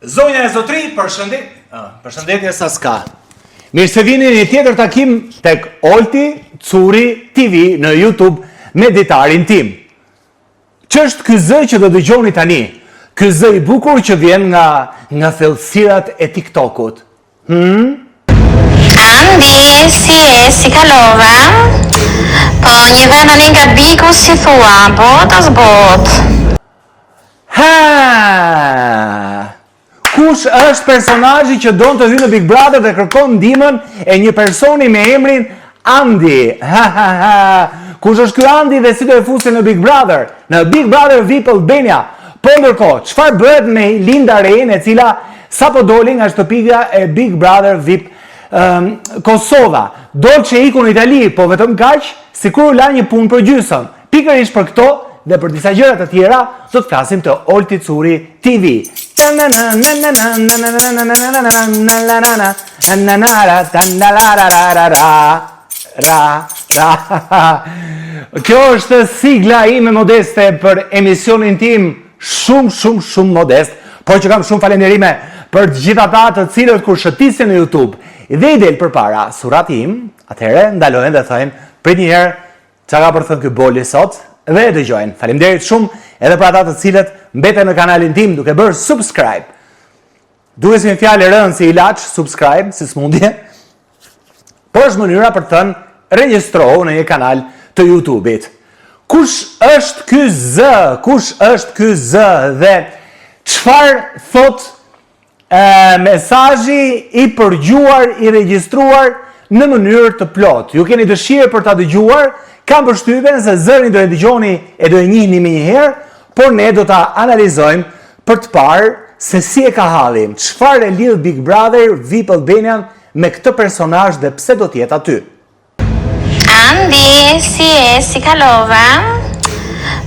Zonja e zotërinj, përshëndet, ah, përshëndetje sa s'ka. Mirë se vini në një tjetër takim tek Olti Curi TV në YouTube me ditarin tim. Ç'është ky zë që do dëgjoni tani? Ky zë i bukur që vjen nga nga thellësirat e TikTokut. Hmm? Andi, si je, si kalove? Po, një vend anej nga Bigu, si thua, bëhet a s'bëhet? Ha! Kush është personazhi që don të hyjë në Big Brother dhe kërkon ndihmën e një personi me emrin Andi? Ha ha ha. Kush është ky Andi dhe si do e fusin në Big Brother? Në Big Brother VIP Albania. Po ndërkohë, çfarë bëhet me Linda Rein e cila sapo doli nga shtëpia e Big Brother VIP um, Kosova? Dolce iku në Itali, po vetëm kaq, sikur u la një punë për gjysmë. Pikërisht për këto dhe për disa gjëra të tjera do të flasim te Olti Curi TV. Kjo është sigla ime modeste për emisionin tim shumë shumë shumë modest, por që kam shumë falenderime për të gjithë ata të cilët kur shëtisin në YouTube dhe i del përpara surrati im, atëherë ndalojnë dhe thonë prit një herë Ça ka për të thënë ky boli sot dhe e dëgjojnë. Faleminderit shumë edhe për ata të cilët mbeten në kanalin tim duke bërë subscribe. Duket si një fjalë e rëndë si ilaç, subscribe, si sëmundje. Por është mënyra për të thënë regjistrohu në një kanal të YouTube-it. Kush është ky zë? Kush është ky zë dhe çfarë thotë E, mesazhi i përgjuar, i regjistruar në mënyrë të plotë. Ju keni dëshirë për ta dëgjuar, kam përshtypjen se zërin do e dëgjoni e do e njihni menjëherë, por ne do ta analizojmë për të parë se si e ka hallin, çfarë e lidh Big Brother VIP Albanian me këtë personazh dhe pse do të jetë aty. Andi, si je, si kalove?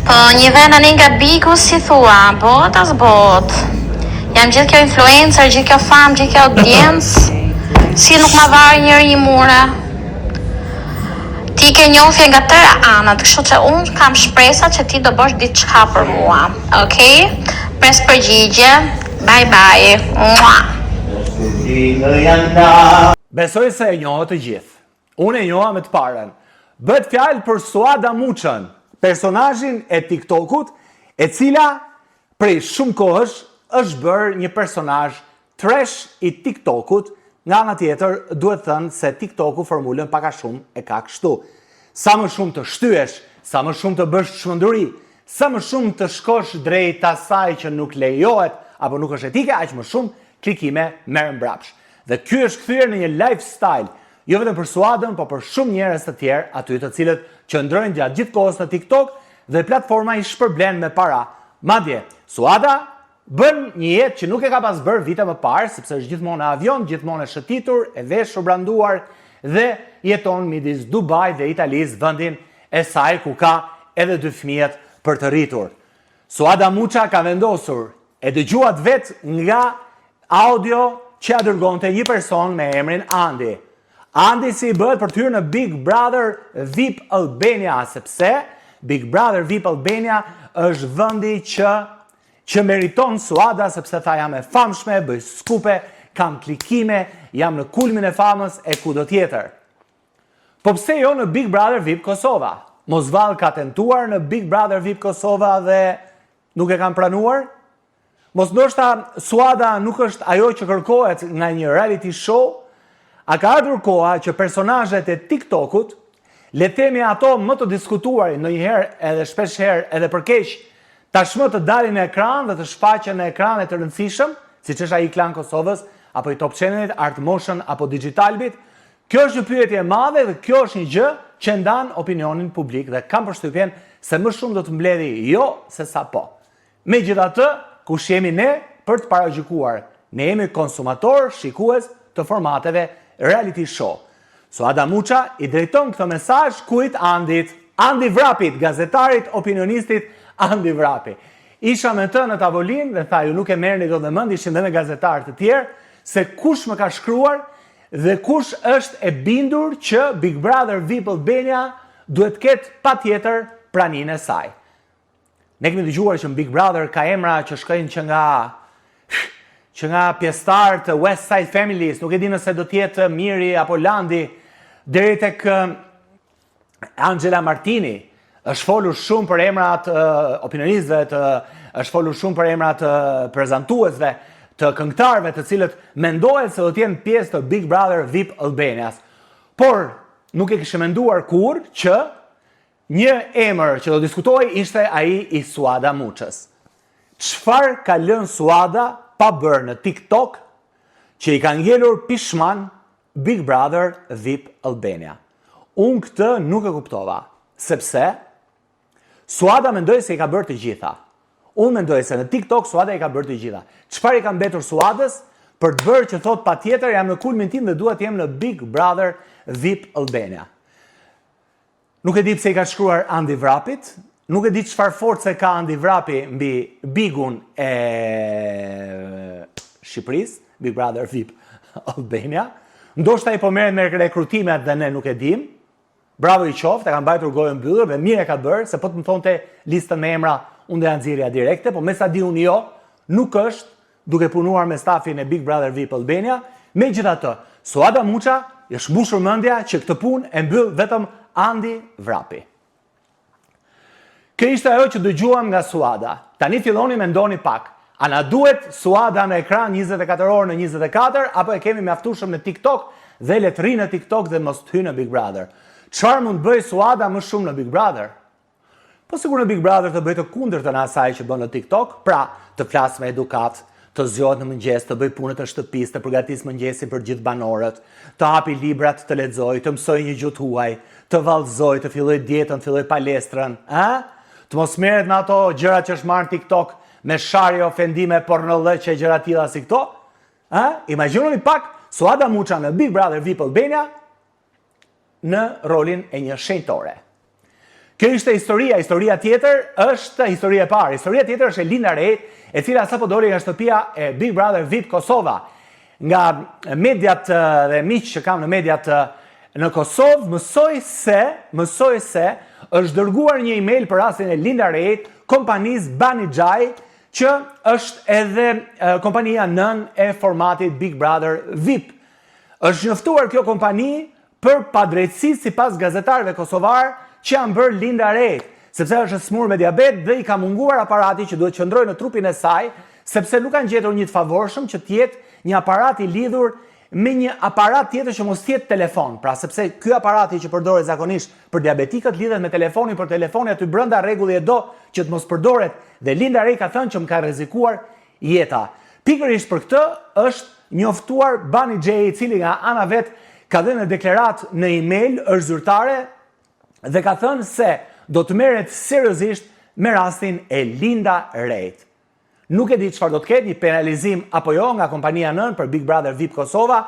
Po, një vend anej nga Bigu, si thua, bëhet a s'bëhet? Jam gjithë kjo influencer, gjithë kjo famë, gjithë kjo audiencë, si nuk ma vari njeri një mure? Ti ke njohje nga tëra anët, kështu që unë kam shpresa që ti do bësh diçka për mua, okay? Pres përgjigje, bye bye, mua. Besoj se e njohët të gjithë. Unë e njoha me të parën. Bëhet fjalë për Suada Muçën, personazhin e TikTokut, e cila prej shumë kohësh është bërë një personazh trash i TikTokut, nga ana tjetër duhet thënë se TikToku formulën pak a shumë e ka kështu. Sa më shumë të shtyesh, sa më shumë të bësh çmenduri, sa më shumë të shkosh drejt asaj që nuk lejohet apo nuk është etike, aq më shumë klikime merr mbrapsht. Dhe ky është kthyer në një lifestyle, jo vetëm për Suadën, po për shumë njerëz të tjerë aty të cilët qëndrojnë gjatë gjithë kohës në TikTok dhe platforma i shpërblen me para. Madje, Suada bën një jetë që nuk e ka pas bërë vite më parë, sepse është gjithmonë në avion, gjithmonë e shëtitur, e veshur, branduar dhe jeton midis Dubai dhe Italisë, vendin e saj ku ka edhe dy fëmijët për të rritur. Suada Muça ka vendosur E dëgjuat vetë nga audio që ia dërgonte një person me emrin Andi. Andi si i bëhet për të hyrë në Big Brother VIP Albania, sepse Big Brother VIP Albania është vendi që që meriton Suada sepse tha jam e famshme, bëj skupe, kam klikime, jam në kulmin e famës e kudo tjetër. Po pse jo në Big Brother VIP Kosova? Mos vallë ka tentuar në Big Brother VIP Kosova dhe Nuk e kanë pranuar? Mos ndoshta Suada nuk është ajo që kërkohet nga një reality show? A ka ardhur koha që personazhet e TikTokut, le të themi ato më të diskutuarit ndonjëherë edhe shpesh herë edhe për keq, tashmë të dalin në ekran dhe të shfaqen në ekrane të rëndësishëm, siç është ai i Klan Kosovës apo i Top Channel-it, Art Motion apo Digitalbit, Kjo është një pyetje e madhe dhe kjo është një gjë që ndan opinionin publik dhe kam përshtypjen se më shumë do të mbledhi jo se sa po. Megjithatë, kush jemi ne për të paragjykuar? Ne jemi konsumatorë, shikues të formateve reality show. Suada Muça i drejton këtë mesazh kujt Andit, Andi Vrapit, gazetarit, opinionistit Andi Vrapi. Isha me të në tavolinë dhe tha ju nuk e merrni dot me mend, ishim dhe me gazetarë të tjerë, se kush më ka shkruar Dhe kush është e bindur që Big Brother VIP Albania duhet të ketë patjetër praninë e saj. Ne kemi dëgjuar që në Big Brother ka emra që shkojnë që nga që nga pjesëtarë të West Side Families, nuk e di nëse do të jetë Miri apo Landi, deri tek Angela Martini, është folur shumë për emrat opinionistëve, të është folur shumë për emrat prezantuesve, të këngëtarëve të cilët mendohet se do të jenë pjesë të Big Brother VIP Albanias. Por nuk e kishim menduar kurrë që një emër që do diskutohej ishte ai i Suada Muçës. Çfarë ka lënë Suada pa bërë në TikTok që i ka ngelur pishman Big Brother VIP Albania? Unë këtë nuk e kuptova, sepse Suada mendoj se i ka bërë të gjitha. Unë mendoj se në TikTok Suada i ka bërë të gjitha. Çfarë i ka mbetur Suadës për të bërë që thotë patjetër jam në kulmin tim dhe dua të jem në Big Brother VIP Albania. Nuk e di pse i ka shkruar Andi Vrapit, nuk e di çfarë force ka Andi Vrapi mbi Bigun e Shqipërisë, Big Brother VIP Albania. Ndoshta ai po merret me rekrutimet dhe ne nuk e dim. Bravo i qoftë, e ka mbajtur gojën mbyllur dhe mirë e ka bërë, se po të më thonte listën me emra, unë do ja nxirrja direkte, po me sa di unë jo, nuk është duke punuar me stafin e Big Brother VIP Albania, megjithatë, Suada Muça i është mbushur mendja që këtë punë e mbyll vetëm Andi Vrapi. Kjo ishte ajo që dëgjuam nga Suada. Tani filloni mendoni pak. A na duhet Suada në ekran 24 orë në 24 apo e kemi mjaftueshëm në TikTok dhe le të rri në TikTok dhe mos të hyjë në Big Brother? Çfarë mund të bëjë Suada më shumë në Big Brother? Po sikur në Big Brother të bëjë të kundërtën e asaj që bën në TikTok, pra të flasë me edukatë, të zgjohet në mëngjes, të bëjë punët e shtëpisë, të përgatisë mëngjesin për gjithë banorët, të hapi librat, të lexojë, të mësojë një gjuhë të huaj, të vallëzojë, të fillojë dietën, të fillojë palestrën, ë? Të mos merret me ato gjërat që është marrë në TikTok, me sharje, ofendime, pornollëqe, gjëra të tilla si këto, ë? Imagjinoni pak Suada Muça në Big Brother VIP Albania në rolin e një shenjtore. Kjo ishte historia, historia tjetër është historia e parë. Historia tjetër është e Linda Rejt, e cila sapo doli nga shtëpia e Big Brother VIP Kosova. Nga mediat dhe miq që kam në mediat në Kosovë, mësoj se, mësoj se është dërguar një email për rastin e Linda Rejt, kompanisë Banijay, që është edhe kompania nënë e formatit Big Brother VIP. Është njoftuar kjo kompani për padrejtësi sipas gazetarëve kosovarë që janë bërë Linda Rejt, sepse është e sëmurë me diabet dhe i ka munguar aparati që duhet qëndrojë në trupin e saj, sepse nuk kanë gjetur një të favorshëm që të jetë një aparat i lidhur me një aparat tjetër që mos të jetë telefon. Pra sepse ky aparati që përdoret zakonisht për diabetikët lidhet me telefonin, por telefoni aty brenda rregulli e do që të mos përdoret dhe Linda Rej ka thënë që më ka rrezikuar jeta. Pikërisht për këtë është njoftuar Banijay, i cili nga ana vet ka dhënë deklaratë në email, është zyrtare dhe ka thënë se do të merret seriozisht me rastin e Linda Rejt. Nuk e di çfarë do të ketë, një penalizim apo jo nga kompania nënë për Big Brother VIP Kosova,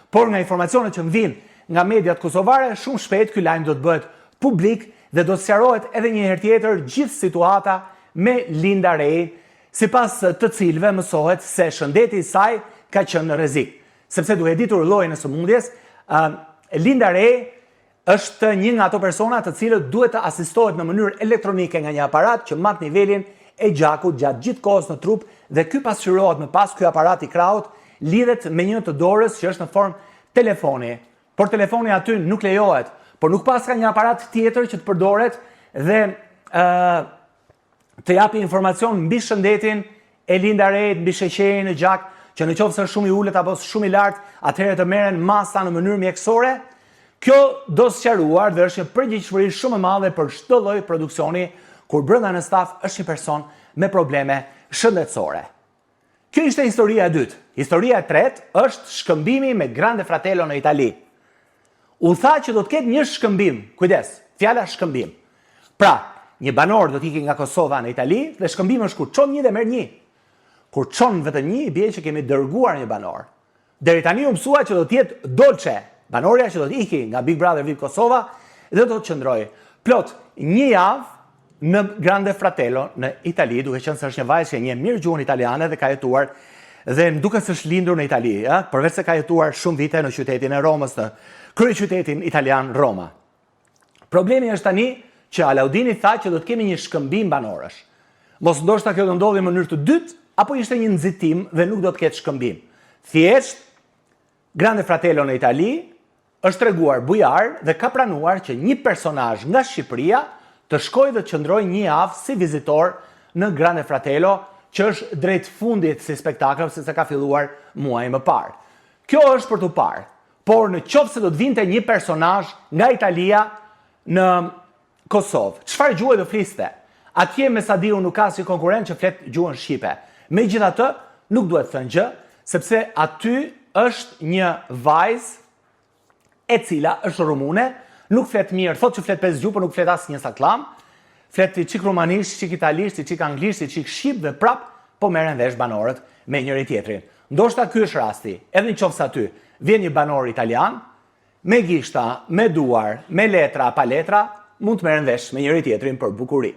por nga informacionet që më vijnë nga mediat kosovare, shumë shpejt ky lajm do të bëhet publik dhe do të sqarohet edhe një herë tjetër gjithë situata me Linda Rejn, sipas të cilëve mësohet se shëndeti i saj ka qenë në rrezik. Sepse duke ditur llojin e sëmundjes, Linda Rej është një nga ato persona të cilët duhet të asistohet në mënyrë elektronike nga një aparat që mat nivelin e gjakut gjatë gjithë kohës në trup dhe ky pasqyrohet më pas ky aparat i krahut lidhet me një të dorës që është në formë telefoni. Por telefoni aty nuk lejohet, por nuk paska një aparat tjetër që të përdoret dhe ë të japi informacion mbi shëndetin e Linda Rejt, mbi sheqerin në gjak, që në qoftë se është shumë i ulët apo shumë i lartë, atëherë të merren masa në mënyrë mjekësore. Kjo do sqaruar dhe është një përgjegjshmëri shumë e madhe për çdo lloj produksioni kur brenda në staf është një person me probleme shëndetësore. Kjo ishte historia e dytë. Historia e tretë është shkëmbimi me Grande Fratello në Itali. U tha që do të ketë një shkëmbim. Kujdes, fjala shkëmbim. Pra, një banor do të ikë nga Kosova në Itali dhe shkëmbimi është kur çon një dhe merr një. Kur çon vetëm një, i bie që kemi dërguar një banor. Deri tani u mësua që do të jetë Dolce, banorja që do të iki nga Big Brother VIP Kosova dhe do të qëndrojë plot një javë në Grande Fratello në Itali, duke qenë se është një vajzë që e njeh mirë gjuhën italiane dhe ka jetuar dhe më duket se është lindur në Itali, ë, përveç se ka jetuar shumë vite në qytetin e Romës, në kryeqytetin italian Roma. Problemi është tani që Alaudini tha që do të kemi një shkëmbim banorësh. Mos ndoshta kjo do ndodhi në mënyrë të dytë apo ishte një nxitim dhe nuk do të ketë shkëmbim. Thjesht, Grande Fratello në Itali është treguar bujar dhe ka pranuar që një personazh nga Shqipëria të shkojë dhe të qëndrojë një javë si vizitor në Grande Fratello, që është drejt fundit si spektakël sepse ka filluar muaj më parë. Kjo është për t'u parë. Por në qoftë se do të vinte një personazh nga Italia në Kosovë, çfarë gjuhe do fliste? Atje me sa di unë nuk ka asnjë konkurrent që flet gjuhën shqipe. Megjithatë, nuk duhet thënë gjë, sepse aty është një vajzë e cila është rumune, nuk flet mirë, thotë që flet pesë gjuhë, por nuk flet asnjë sakllam. Flet i çik rumanisht, çik italisht, i çik anglisht, i çik shqip dhe prap po merren vesh banorët me njëri tjetrin. Ndoshta ky është rasti, edhe në qoftë se aty vjen një banor italian, me gishta, me duar, me letra, pa letra, mund të merren vesh me njëri tjetrin për bukuri.